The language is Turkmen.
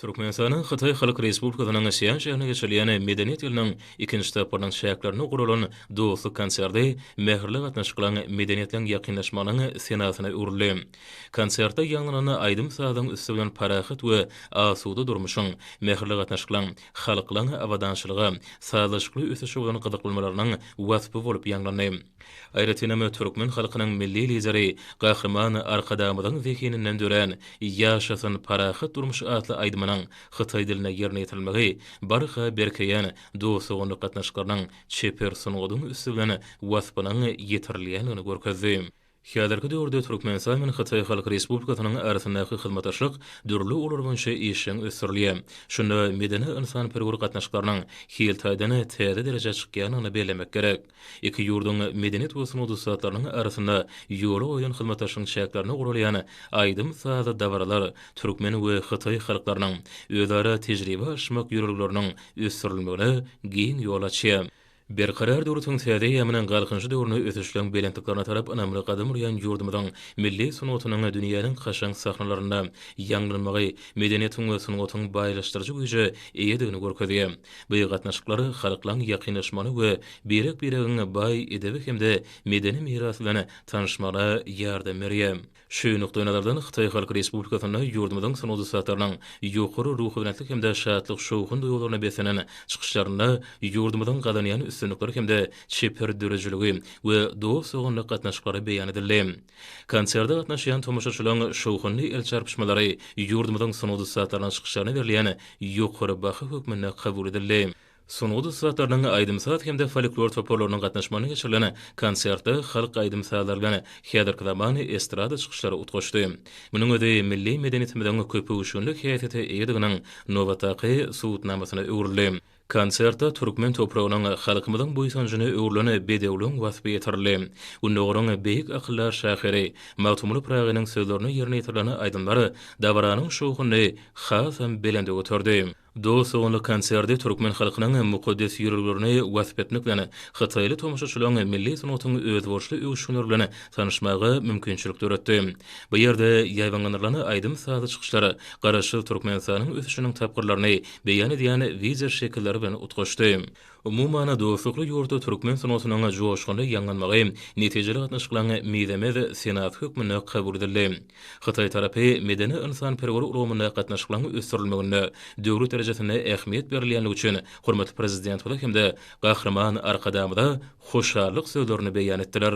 Türkmenistanyň Hytaý Halk Respublikasynyň Sian şäherinde geçirilýän Medeniýet ýylynyň ikinji tapgyrynyň çäklerinde guralan dostluk konserti mähirli gatnaşyklaryň, medeniýetleriň ýakynlaşmagynyň senasyna öwrüldi. Konsertde ýaňlanan aýdym-sazyň üsti bilen parahat we asuda durmuşyň, mähirli gatnaşyklaryň, halklaryň abadançylyga, sazlaşykly ösüşe bolan gyzyklanmalarynyň waspy bolup ýaňlandy. Aýratynam, türkmen halkynyň Milli Lideri Gahryman Arkadagymyzyň zehininden dörän Ýaşasyn parahat durmuş atly aýdymynyň hytaý dilinde ýerine ýetirilmegi barha berkeýän dost-doganlyk gatnaşyklarynyň çeper sungatyň üsti bilen waspynyň ýetirilýändigini görkezdi. Häzirki döwürde Türkmenistan bilen Hytaý Halk Respublikasynyň arasyndaky hyzmatdaşlyk dürli ugurlar boýunça işjeň ösdürilýär. Şunda medeni-ynsanperwer gatnaşyklarynyň hil taýdan täze derejä çykýandygyny bellemek gerek. Iki ýurduň medeniýet we sungat ussatlarynyň arasynda ýola goýlan hyzmatdaşlygyň çäklerinde guralýan aýdym-sazly dabaralar türkmen we hytaý halklarynyň özara tejribe alyşmak ýörelgeleriniň ösdürilmegine giň ýol açýar. Berkarar döwletiň täze eýýamynyň Galkynyşy döwründe ösüşleň belentliklerine tarap ynamly gadam urýan ýurdumyzyň milli sungatynyň dünýäniň kaşaň sahnalarynda ýaňlanmagy medeniýetiň we sungatyň baýlaşdyryjy güýje eýedigini görkezýär. Bu gatnaşyklar halklaryň ýakynlaşmagyna we birek-biregiň baý edebi hem-de medeni mirasy bilen tanyşmagyna ýardam berýär. Şu nukdaýnazardan, Hytaý Halk Respublikasynda ýurdumyzyň sungat ussatlarynyň ýokary ruhubelentlik hem-de şatlyk-şowhun duýgularyna beslenen çykyşlarynda ýurdumyzyň gazanýan üstünlikleri hem-de çeper döredijiligi we dost-doganlyk gatnaşyklary beýan edildi. Konserte gatnaşýan tomaşaçylaryň şowhunly el çarpyşmalary ýurdumyzyň sungat ussatlarynyň çykyşlaryna berilýän ýokary baha hökmünde kabul edildi. Sungat ussatlarynyň aýdym-saz hem-de folklor toparlarynyň gatnaşmagynda geçirilen konsertde halk aýdym-sazlary bilen häzirki zaman estrada çykyşlary utgaşdy. Munuň özi milli medeniýetimiziň köpöwüşginli häsiýete eýediginiň nobatdaky subutnamasyna öwrüldi. Konsertde türkmen topragynyň, halkymyzyň buýsanjyna öwrülen bedewligiň waspy ýetirildi. Gündogaryň beýik akyldar şahyry Magtymguly Pyragynyň sözlerine ýerine ýetirilen aýdymlar dabaranyň şowhunyny hasam belende göterdi. Dost-doganlyk konserti türkmen halkynyň mukaddes ýörelgelerini wasp etmek bilen, hytaýly tomaşaçylaryň milli sungatyň özboluşly öwüşginleri bilen tanyşmaga mümkinçilik döretdi. Bu ýerde ýaýbaňlandyrylan aýdym-sazly çykyşlar Garaşsyz Türkmenistanyň ösüşiniň tapgyrlaryny beýan edýän wideoşekiller bilen utgaşdy. Umuman, dostlukly ýurtda türkmen sungatynyň joşgunly ýaňlanmagy netijeli gatnaşyklaryň mizemez senasy hökmünde kabul edildi. Hytaý tarapy medeni-ynsanperwer ulgamynda gatnaşyklaryň ösdürilmeginde döwlet derejesinde ähmiýet berilýänligi üçin hormatly Prezidentimize hem-de Gahryman Arkadagymyza hoşallyk sözlerini beýan etdiler.